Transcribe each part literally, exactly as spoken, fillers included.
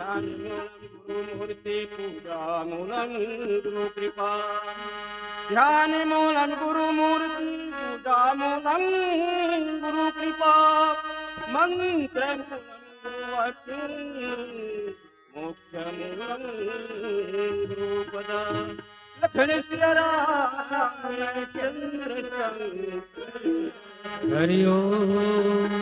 ध्यान मूलं गुरु मूर्ति पूजा मूलं गुरु कृपा। ध्यान मूलं गुरु मूर्ति पूजा मूलं गुरु कृपा। मंत्र मूलं गुरु वाक्य मोक्ष मूलं गुरु पद। लखन सिया राम चंद्र संग। हरि ओम।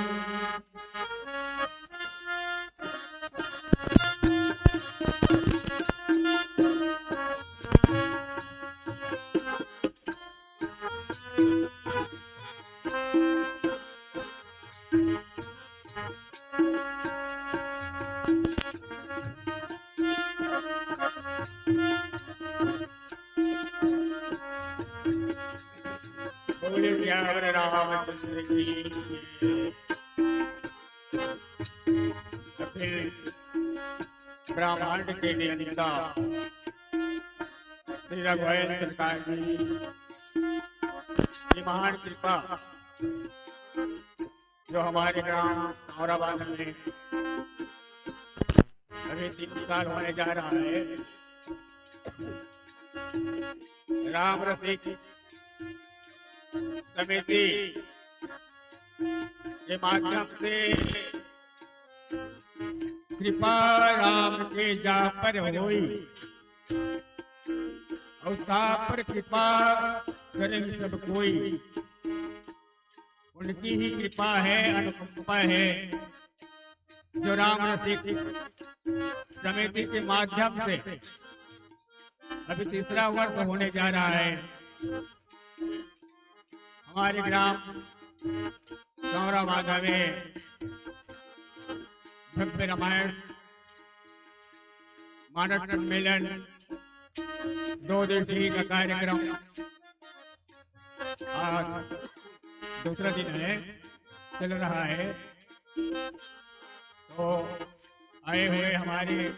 बोले सियावर रामचंद्र की। अखिल ब्रह्मांड के नियंता श्री रघुवेंद्र सरकार की ये महान कृपा, जो हमारे ग्राम सौराबाद में अभी तीन साल होने जा रहा है। राम रसिक समिति के माध्यम से कृपा राम के जा पर होई, और सा पर कृपा करें सब कोई। उनकी ही कृपा है, अनुकंपा है, जो राम रसिक समिति के माध्यम से अभी तीसरा वर्ष होने जा रहा है। हमारे ग्राम सौरा बांधा में भव्य रामायण मानस सम्मेलन दो दिवसीय का कार्यक्रम आज दूसरा दिन है, चल रहा है। तो आए हुए हमारे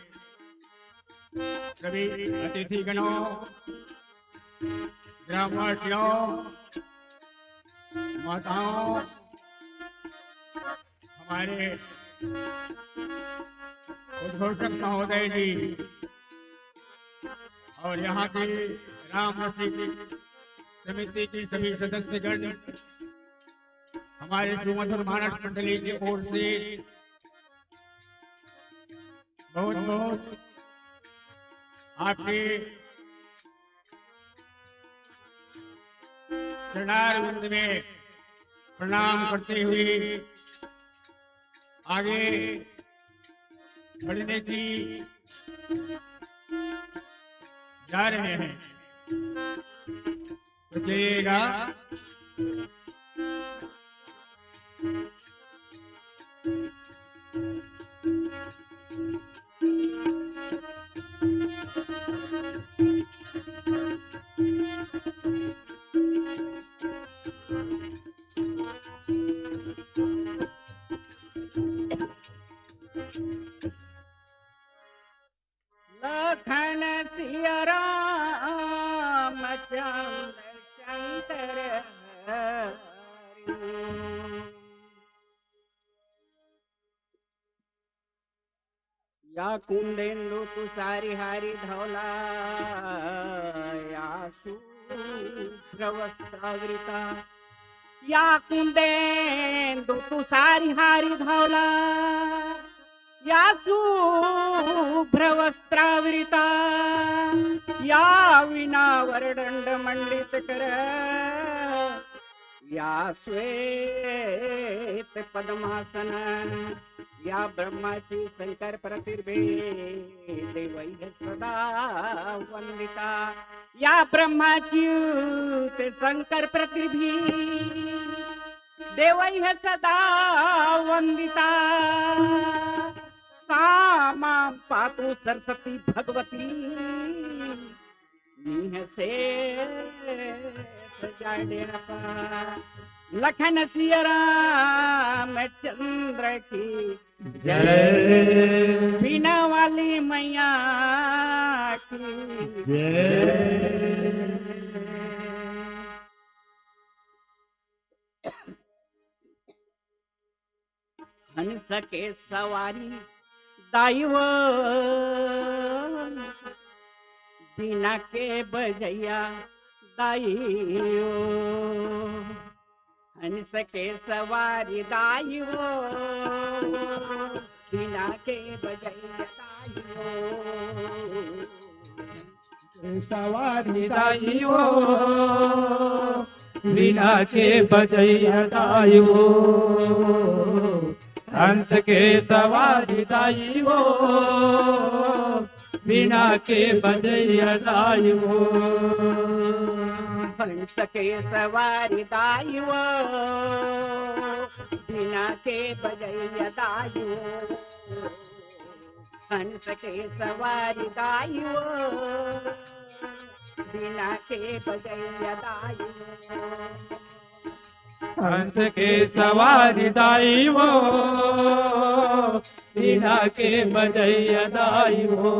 सभी अतिथिगणों, ग्रामवासियों, माताओं, हमारे उद्घोषक महोदय जी और यहाँ की राम रसिक समिति की सभी सदस्यगण, हमारे सुमधुर मानस मंडली की ओर से बहुत बहुत आपके चरणारविंद में प्रणाम करते हुए आगे बढ़ने की जा रहे हैं। तो चलिएगा। लखन सिया राम चंद्र शंकर हरि। या कुंदेंदु तुषारी हारी धौला, या शुभ्र वस्त्रावृता। या कुंदेंदु तुषारी हारी धौला, या शुभ्र वस्त्रावृता, या वीणा वरदंड मंडित कर, या श्वेत पद्मासन, या ब्रह्माच्युत शंकर प्रतिर्भे देवैः सदा वंदिता। या ब्रह्माच्युत शंकर प्रतिर्भे देवैः सदा वंदिता। सा मां पातु सरस्वती भगवती निःशेष जाड्यपा। लखन सिया राम चंद्र की जय। बीना वाली मैया की जय। हंस के सवारी दाई वो, बीना के बजैया दाई वो, हंस के सवारी दाई वो, बीना के बजैया दाई वो। सवारी दाई वो, बीना के बजैया दाई वो, हंस के सवारी दाई वो, बीना के बजैया दाई वो। हंस के सवारी दाई वो, बीना के बजैया दाई वो। हंस के सवारी दाई वो, बीना के बजैया दाई वो। हंस के सवारी दाई वो, बीना के बजैया दाई वो।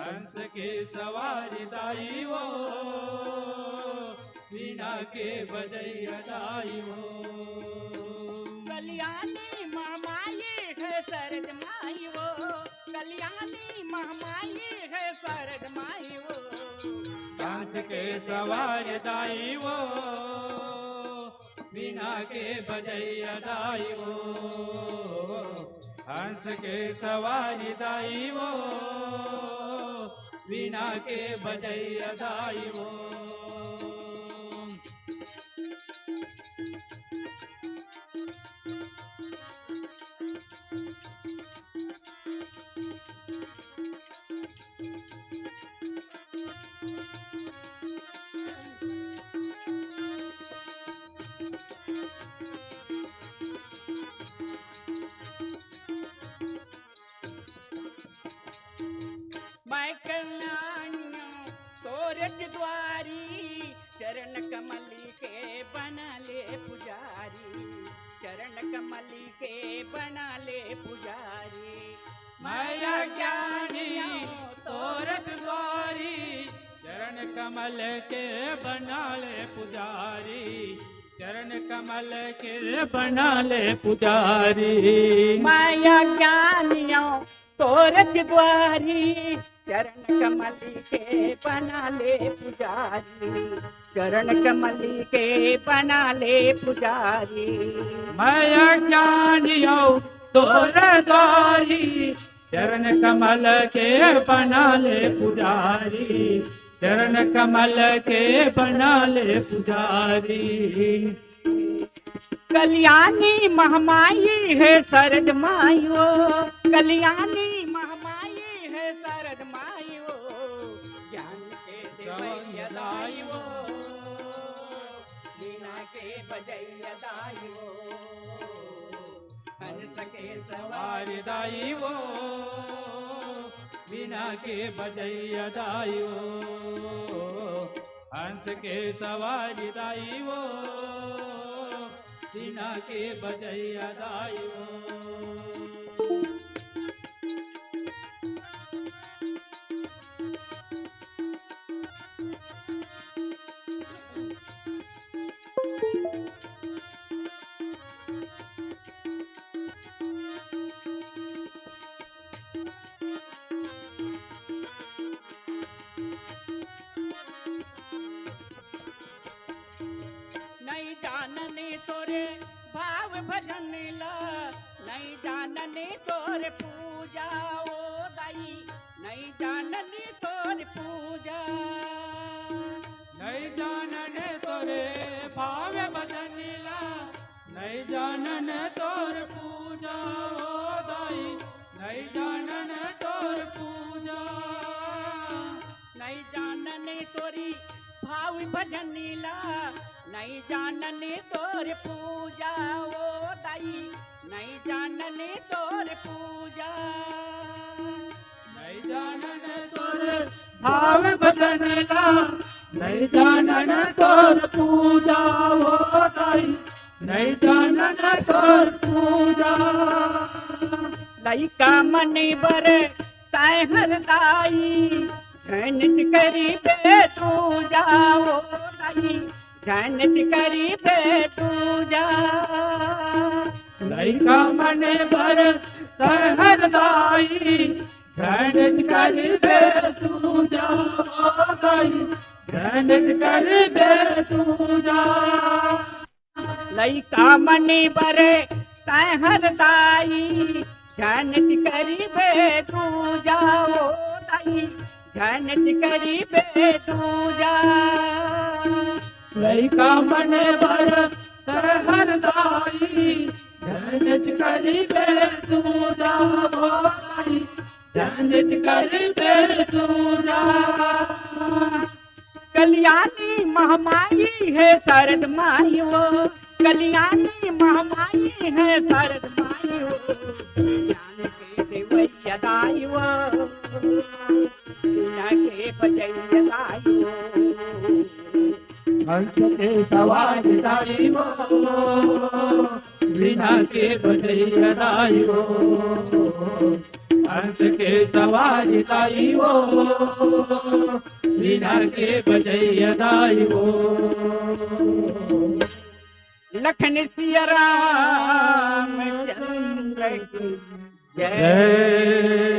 हंस के सवारी दाई वो, बीना के बजैया दाई वो। कल्याणी महामाई है सरद माई वो, कल्याणी महामाई है सरद माई वो। हंस के सवारी दाई वो, बीना के बजैया दाई वो। हंस के सवारी दाई वो, बीना के बजैया दाई वो। मैं कन्या तोरत द्वारी, चरण कमल के बना ले पुजारी, चरण कमल के बना ले पुजारी। मैं अज्ञानी तोरत द्वारी, चरण कमल के बना ले पुजारी, चरण कमल के बना ले पुजारी। मैं अज्ञानियों तोरत द्वारी, चरण कमल के बना ले पुजारी, चरण कमल के बना ले पुजारी। मैं अज्ञानियों तोरत द्वारी, चरण कमल के बना ले पुजारी, चरण कमल के बना ले पुजारी। कल्याणी महामाई है सरद माई वो, कल्याणी महामाई है सरद माई वो, ज्ञान के देवैया दाई वो, बीना के बजैया दाई वो, हंस के सवारी दाई वो, बीना के बजैया दाई वो, हंस के सवारी दाई वो, बीना के बजैया दाई वो। नहीं जानने तोरे भाव भजन ला, नहीं जानने तोरे पूजा ओ दाई, नहीं जानने तोरे पूजा। नहीं जानने तोरे भाव भजन ला, नहीं जानने तोरे पूजा ओ दाई, नहीं जानने तोरे पूजा। नहीं जानने तोरी भाव भजन ला, नहीं जानने तोरे पूजा ओ दाई, नहीं जानने तोरे पूजा। नहीं जानने तोरे भाव भजन ला, नहीं जानने तोरे पूजा ओ दाई, नहीं जानने तोरे पूजा। लइका मन बर तैं हर दाई, झनट करी बे तू जा ओ दाई, झनट करी बे तू जा। लइका मने बर तैं हर दाई, झन करिबे तू जा ओ दाई, झन करिबे तू जा। लइका मने बर तैं हर दाई, झन करिबे तू जा ओ दाई, झन करिबे तू जा। लइका मने बर तैं हर दाई, झन करिबे तू जा ओ दाई, झन करिबे तू जा। कल्याणी महमाई हे सरद माई ओ, कल्याणी महमाई हे सरद माई ओ, ज्ञान के देवैया दाई ओ, वीणा के बजैया दाई ओ। हंस के सवार दाई ओ, वीणा के बजैया दाई ओ, हंस के सवार दाई ओ, वीणा के बजैया दाई ओ। लखन सिया राम चंद्र की जय। जय।